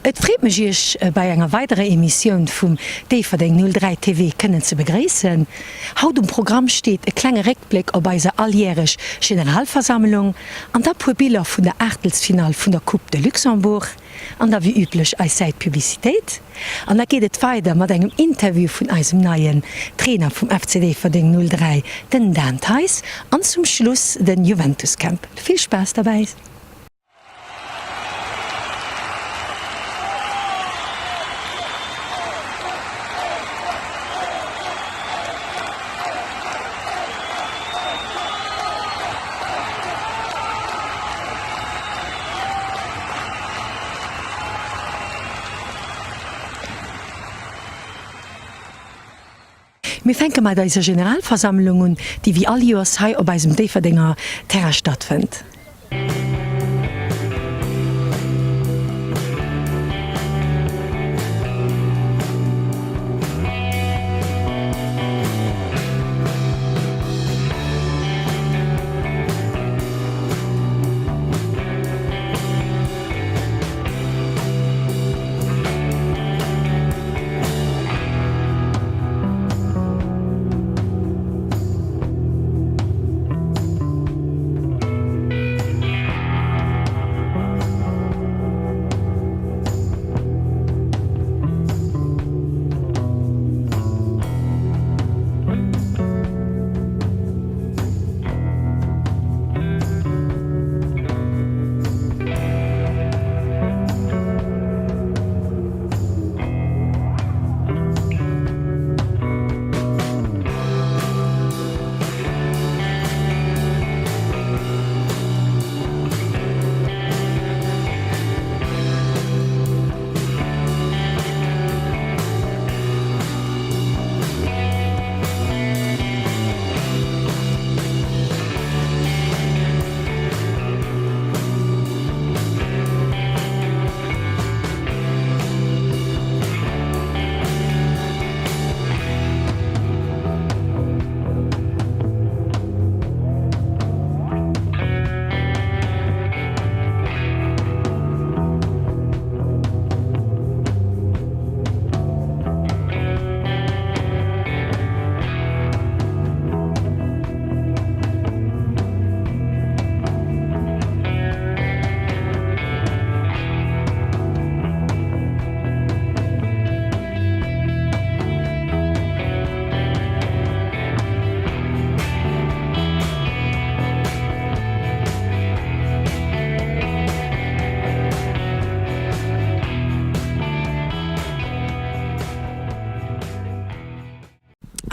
Et freet mech Iech bei enger weiderer Emissioun vum Déifferdeng 03 TV kënnen ze begréissen. Haut um Programm steet e klenge Réckbléck op eiser alljäreg Generalversammlung an da puer Biller vun der Aachtelsfinall vun der Coupe de Luxembourg an da wéi üblech eis Säit Publicitéit. An da geet et weider mat engem Interview vun eisem neien Trainer vum FC Déifferdeng 03, den Dan Theis an zum Schluss den Juventus Camp. Vill Spaass derbäi! Mir fänke mat eiser Generalversammlung un, déi wéi all Joers hei op eisem Déifferdenger Terrain stattfënnt.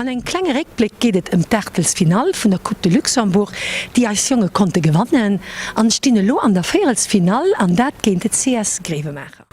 An engem klenge Réckbléck geet et ëm d'Aachtelsfinall vun der Coupe de Luxembourg, déi eis Jonge konnte gewannen an stinn elo an der Véierelsfinall an dat géint de CS Gréiwemaacher.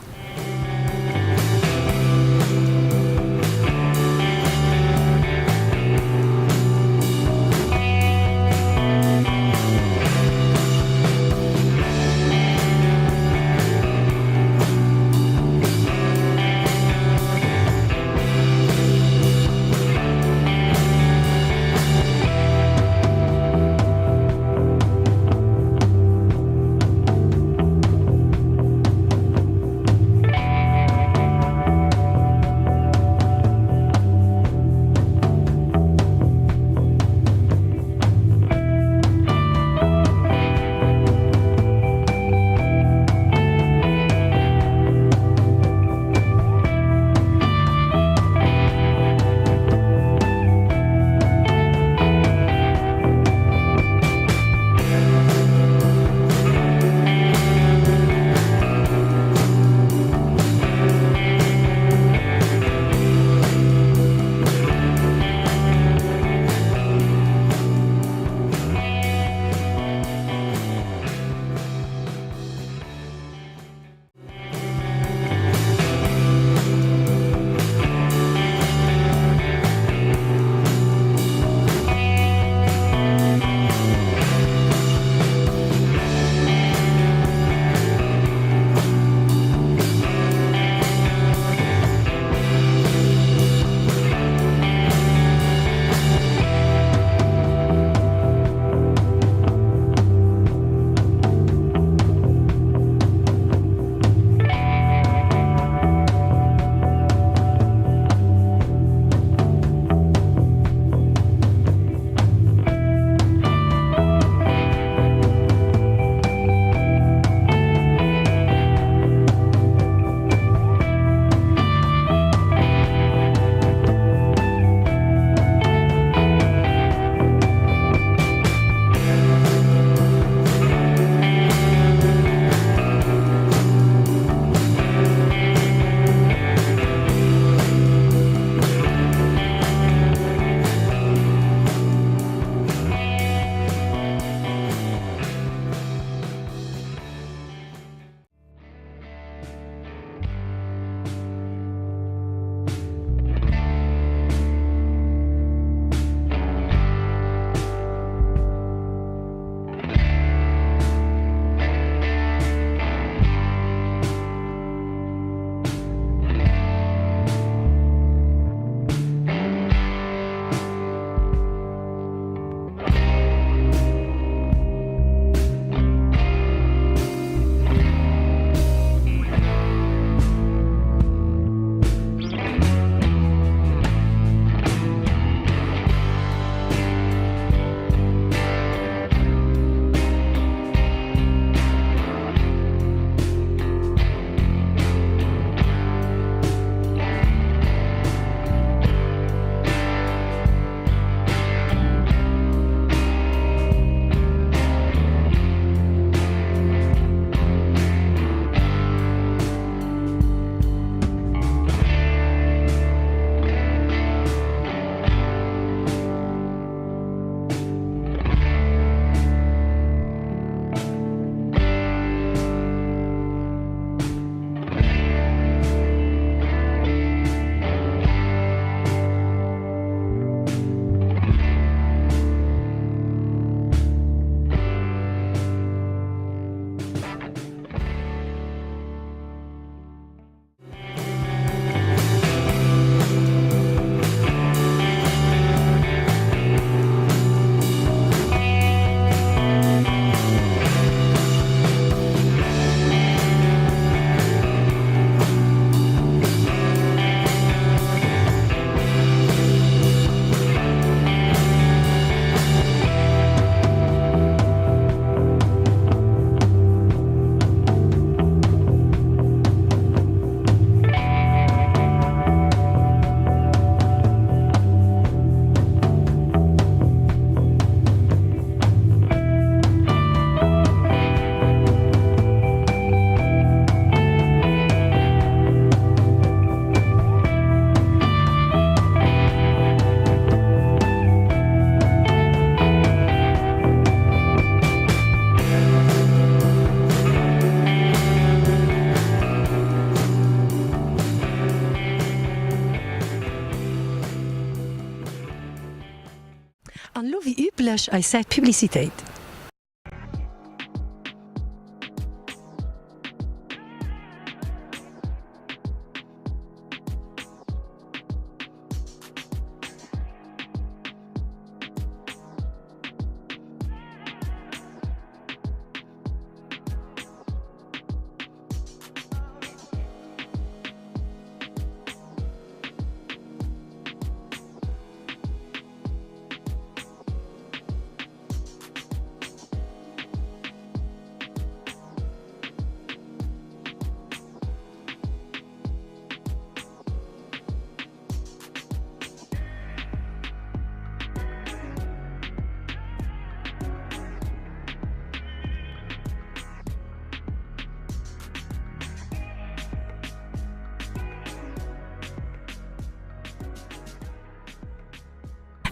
An elo wéi üblech eis Säit Publicitéit.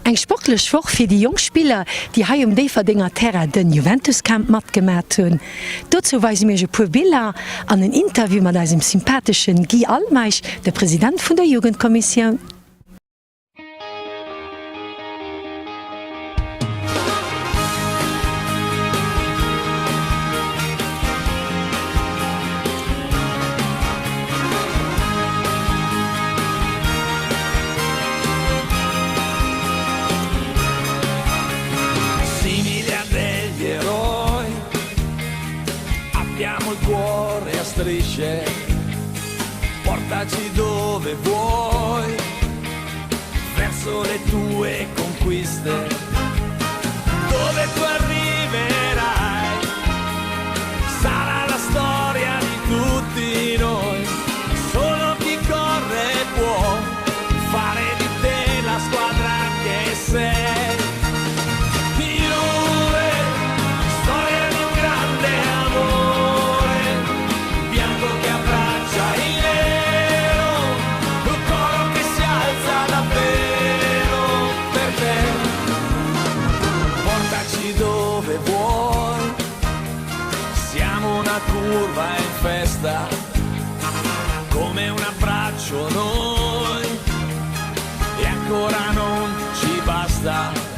Eng sportlech Woch fir déi jonk Spiller, déi hei um Déifferdenger Terrain den Juventus Camp matgemat hunn. Dozou weise mir iech e puer Biller an en Interview mat eisem sympatheschen Guy Altmeisch, de President vun der Jugendkommissioun. Simili a degli eroi, abbiamo il cuore a strisce, portaci dove vuoi, verso le tue conquiste, dove tu arriverai, sarà la storia di tutti noi, solo chi corre può fare di te la squadra che sei. Juve, storia di un grande amore, bianco che abbraccia il nero, un coro che si alza davvero per te. Portaci dove vuoi, siamo una curva in festa, come un abbraccio noi, e ancora non ci basta.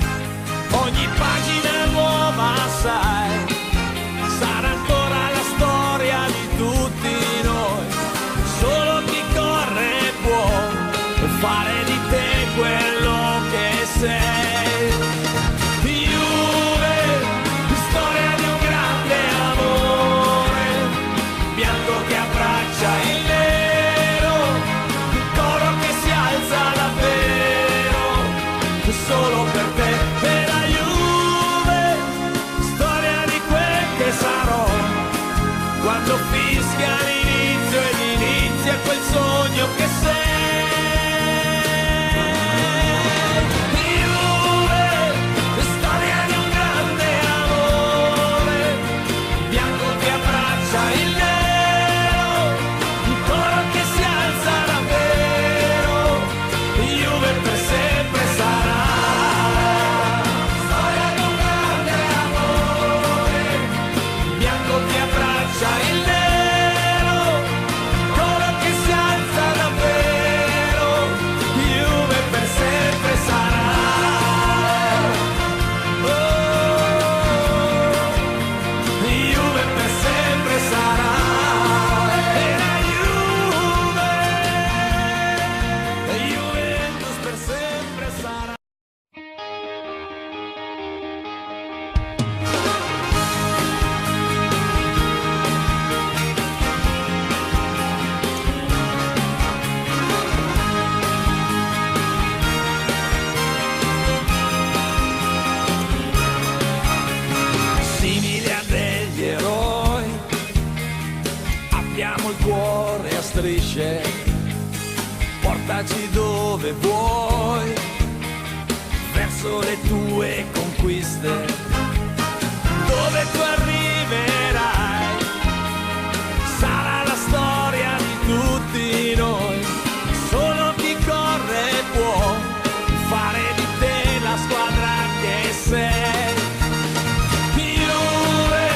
Ogni pagina nuova sai, sarà ancora la storia di tutti noi. Solo chi corre può fare di te quello che sei. Juve, storia di un grande amore, bianco che abbraccia il nero, il coro che si alza davvero, solo per te, per la Juve, storia di quel che sarò, quando fischia l'inizio ed inizia quel sogno che sei. Juve, storia di un grande amore, bianco che abbraccia il nero, un coro che si alza davvero, Juve per sempre sarà. Storia di un grande amore, bianco che abbraccia il nero, coro che si alza davvero, Juve per sempre sarà. Oh, Juve per sempre sarà. E la Juve, Juventus per sempre sarà. Simili a degli eroi, abbiamo il cuore a strisce, portaci dove vuoi, verso le tue conquiste, dove tu arriverai, sarà la storia di tutti noi, solo chi corre può fare di te la squadra che sei. Juve,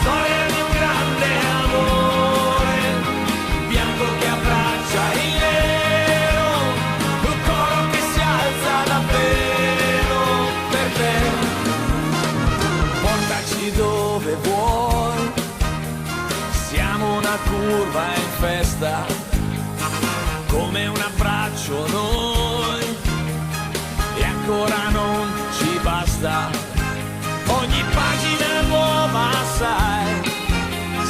storia di un grande amore, bianco che abbraccia il nero, un coro che si alza davvero per te. festa, come un abbraccio noi, e ancora non ci basta. Ogni pagina nuova, sai,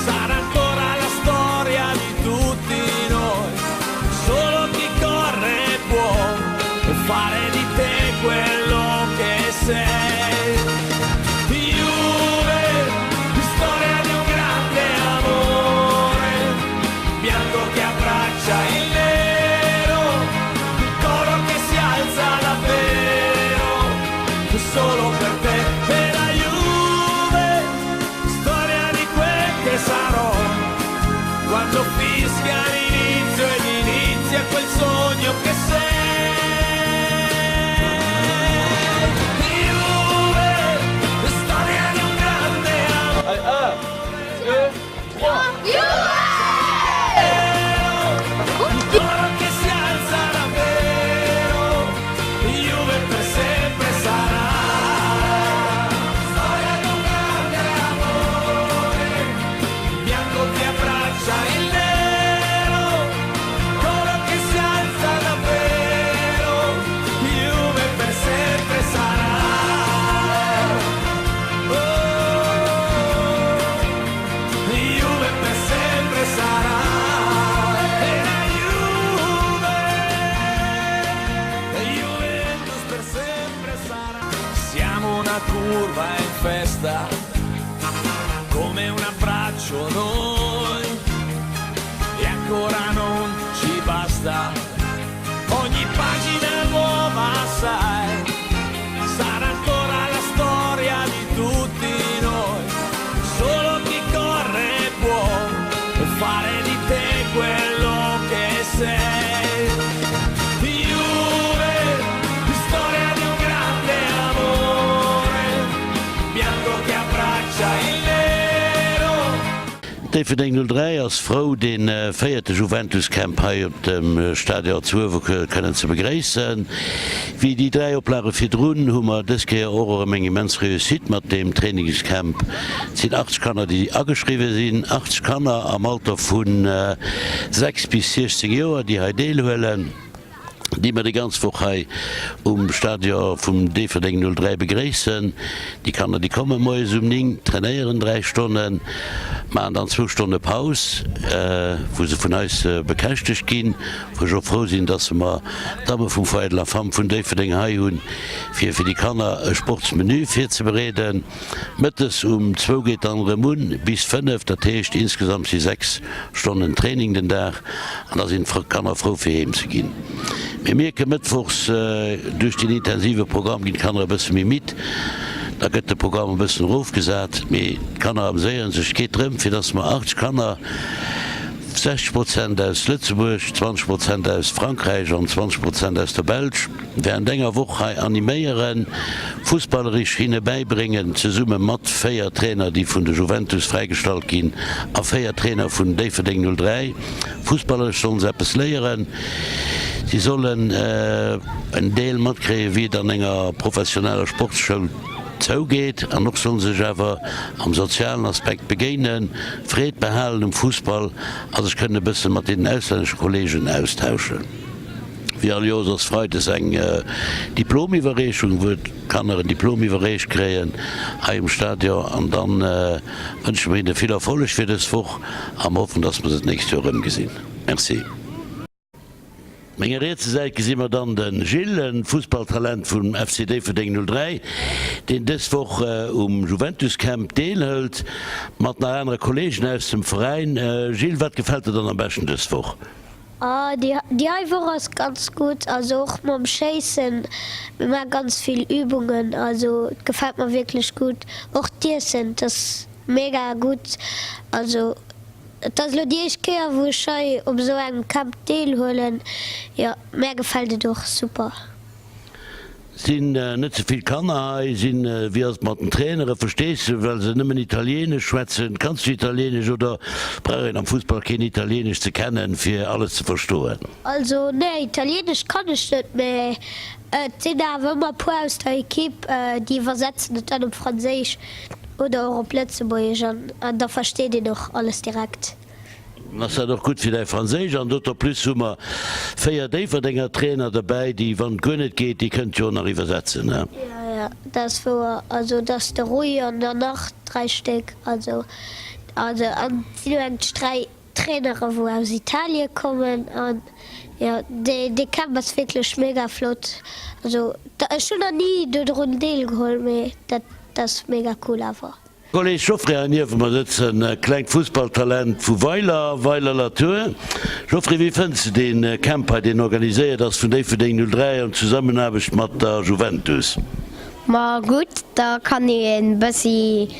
sarà ancora la storia di tutti noi. Solo chi corre può fare di te quello che sei. Juve, storia di un grande amore, bianco che abbraccia il nero, il coro che si alza davvero, solo per te e la Juve, storia di quel che sarò, quando fischia l'inizio ed inizia quel sogno che sei. Juve, storia di un grande amore. Coro che si alza davvero, Juve per sempre sarà. Storia di un grande amore, bianco che abbraccia il nero, coro che si alza davvero, Juve per sempre sarà. Oh, Juve per sempre sarà. E la Juve, Juventus per sempre sarà. Siamo una curva in festa, come un abbraccio noi, e ancora non ci basta. Ogni pagina nuova, sai, sarà ancora la storia di tutti noi. Solo chi corre può fare di te quello che sei. Juve, storia di un grande amore, bianco che abbraccia il nero. Déifferdeng 03 ass frou dee véierte Juventus Camp hei op dem Stadion zu Uewerkuer kënnen ze begréissen. Wéi déi 3 Oplage virdrun hu mer dës Kéier och erëm eng immens Réussite mat deem Trainingscamp. Et sinn 80 Kanner déi ageschriwwe sinn, 80 Kanner am Alter vu 6 bis 16 Joer déi hei deelhuelen, déi mer déi ganz Woch hei um Stadion vum Déifferdeng 03 begréissen. Déi Kanner déi komme moies um 9, trainéieren 3 Stonnen, maachen dann zwou Stonne Paus, wou se vun eis bekäschtegt ginn, wou ech och frou sinn, dass mer d'Damme vum Foyer de la Femme vun Déifferdeng hei hunn, fir fir déi Kanner e Sportsmenu virzebereeden. Mëttes um zwou geet dann erëm un bis 5, dat heescht insgesamt si 6 Stonnen Training den Dag an da sinn d'Kanner frou fir heem ze ginn. Mir mierke mëttwochs, duerch den intensive Programm ginn d'Kanner e bësse méi midd, da gëtt de Programm e bëssen erofgesat, mee d'Kanner ameséieren sech. Et geet drëm fir dass mer 80 Kanner, 60 Prozent aus Lëtzebuerg, 20 Prozent aus Frankräich an 20 Prozent aus der Belsch, Während enger Woch hei animéieren, fussballerich hinne bäibréngen, zesumme mat 4 Trainer déi vun de Juventus fräigestallt ginn a 4 Trainer vun Déifferdeng 03. Fussballerich sollen se eppes léieren, si sollen en Deel matkréien wéi et an enger professioneller Sportsschoul zougeet an och sollen sech awer am sozialen Aspekt begéinen, Freed behalen um Fussball a sech kënnen e bësse mat deenen auslännesche Kollegen austauschen. Wéi all Joers ass Freides eng Diplomiwwerreechung, wou d'Kanner en Diplom iwwerreecht kréien hei um Stadion. An dann wënsche mer hinne vill Erfolleg fir dës Woch a mer hoffen, dass mer se d'nächst Joer erëmgesinn. Merci. Menger rietser Säit gesi mer dann de Gilles, e Fussballtalent vum FC Déifferdeng 03, deen dës Woch um Juventus Camp deelhëlt mat nach anere Kollegen aus dem Veräin. Gilles, wat gefält der dann am beschten dës Woch? Oh déi hei Woch ass ganz gutt, also och mam Schéissen, mir maache ganz vill Übungen, also et gefält mer wierklech gutt. Och d'Iessen, et ass mega gutt, also et ass elo déi éischt Kéier wou ech hei op esou engem Camp deelhuelen, jo mär gefält et och super. Sinn net ze vill Kanner hei? Sinn, wéi ass et mat den Traineren? Verstees se, well se nëmmen Italienesch schwätzen? Kanns du Italienesch oder brauch een am Fussball keen Italienesch ze kennen, fir alles ze verstoen? Also nee, Italienesch kann ech net, mee et sinn awer ëmmer e puer aus der Equipe, déi iwwersetzen et dann op Franséisch oder och op Lëtzebuergesch an da versteet een och alles direkt. Dann ass dat och gutt fir däi Franséisch. An d'autant plus hu mer 4 Déifferdenger Trainer dobäi, déi, wann et guer net geet, déi kënnt jo och nach iwwersetzen, ne? Jo, jo, dat ass wouer. Also et ass de Rui an dann nach 3 Stéck. Also, also an et sinn jo eigentlech 3 Trainere wou aus Italie kommen. An jo, dee, dee Camp ass wierklech mega flott. Also ech hunn nach ni dodrun deelgeholl, mee dat ass mega cool awer. Kolleg Geoffrey, hei niewent mer sëtzt en klengt Fussballtalent vu Weiler, Weiler-la-Tour. Geoffrey, wéi fënns de deen Camp hei, deen organiséiert ass vun Déifferdeng 03 an Zusammenaarbecht mat der Juventus? Ma gutt, da kann een bëssi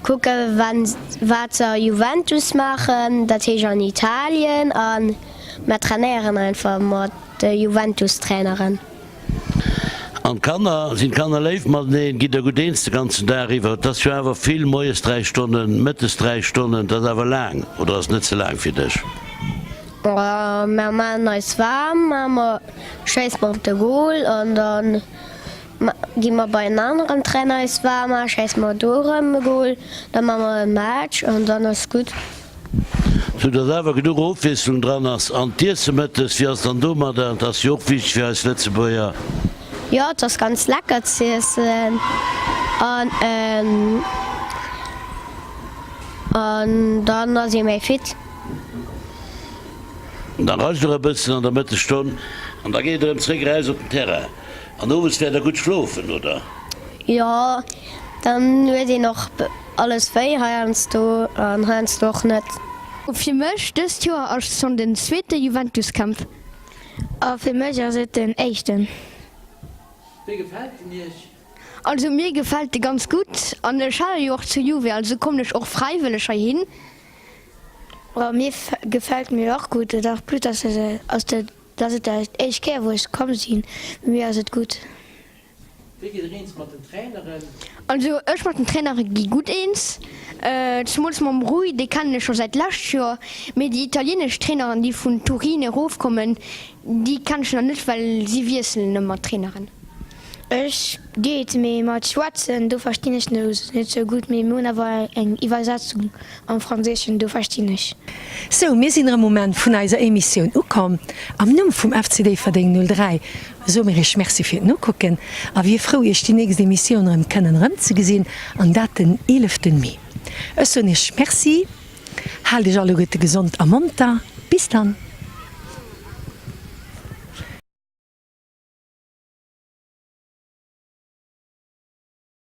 kucken wat se a Juventus maachen, dat heescht an Italien, an mer trainéieren einfach mat de Juventus Traineren. An d'Kanner, sinn d'Kanner léif mateneen? Gitt der gutt eens de ganzen Dag iwwer? Et ass jo awer vill, moies 3 Stonnen, mëttes 3 Stonnen, dat ass awer laang, oder ass et net ze laang fir dech? Mer maachen eis waarm, mer schéisse mer op de Goal an da gi mer bei en aneren Trainer eis waarm maachen, schéisse mer do erëm e Goal, da maache mer e Match an dann ass gutt. Sou dass awer genuch Ofwiesslung dran ass. An d'Iesse mëttes, wéi ass dann domadder? Dat ass jo och wichteg fir eis Lëtzebuerger. Jo, et ass ganz lecker z'iessen an an dann ass ee méi fit. Da rascht der e bëssen an der Mëttesstonn an da geet et erëm zréck eraus op den Terrain. An owes wäert der gutt schlofen, oder? Jo, dann huet een och alles wéi heiansdo an heiansdo och net. Fir mech dëst Joer ass schonn den zweete Juventus-Camp. A fir mech ass et den éischten. Wéi gefält en Iech? Also mir gefält e ganz gutt an ech hale jo och zu Juve, also kommen ech och fräiwëlleg heihin. Mir gefält mir och gutt, et ass plus dass et d'éischt Kéier wou ech komm sinn, mee mir ass et gutt. Wéi gitt der eens mat den Traineren? Also ech mat den Trainere gi gutt eens, zemools mam Rui, dee kennen ech scho säit lescht Joer. Mee déi italienesch Traineren, déi vun Turin erofkommen, déi kennen ech nach net, well si wiesselen ëmmer d'Traineren. Ech geet, mee mat schwätzen do verstinn ech net sou gutt, mee mir hunn awer eng Iwwersetzung am Franséischen, do verstinn ech. Sou, mir sinn erëm um Enn vun eiser Emissioun ukomm. Am Numm vum FC Déifferdeng 03 soe mir iech Merci fir d'Nokucken a wier frou iech déi nächst Emissioun erëm kënnen erëmzegesinn, an dat den 11 Mee. Ech soen iech Merci, haalt iech alleguerte gesond a monter. Bis dann!